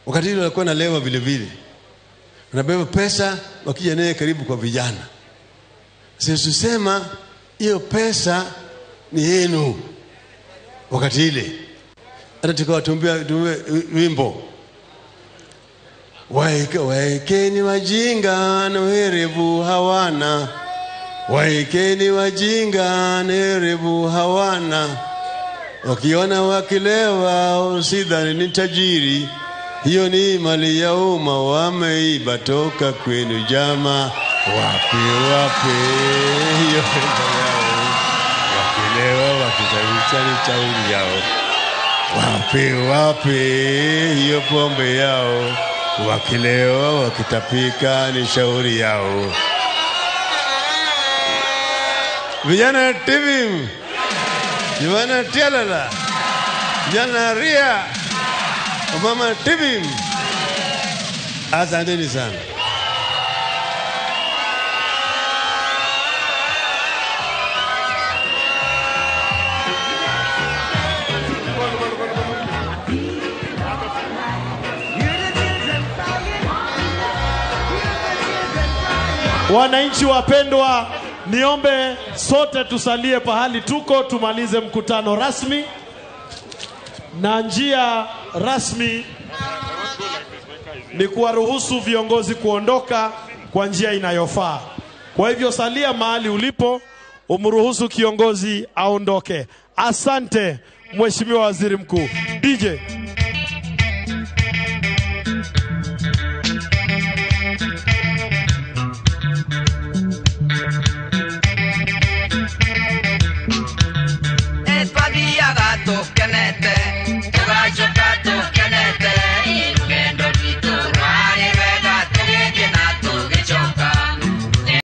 Wakati ile walikuwa na lewa vile vile, wanabeba pesa wakija naye karibu kwa vijana. Sisi tusema hiyo pesa ni yenu. Wakati ile hata tukawatumbia wimbo, waekeni wajinga na werevu hawana, waekeni wajinga na werevu hawana, wakiona wakilewa usidhani ni tajiri, hiyo ni mali ya umma wameiba toka kwenu jama. Wapi wapi hiyo pesa yao, wakilewa wakitawisha chauri yao. Wapi wapi hiyo pombe yao, wakilewa wakitapika ni shauri yao. Vijana TV, vijana tialala, vijana ria, mama TV. Asanteni sana. Wananchi wapendwa, niombe sote tusalie pahali tuko tumalize mkutano rasmi. Na njia rasmi ni kuwaruhusu viongozi kuondoka kwa njia inayofaa. Kwa hivyo salia mahali ulipo, umruhusu kiongozi aondoke. Asante Mheshimiwa Waziri Mkuu. DJ.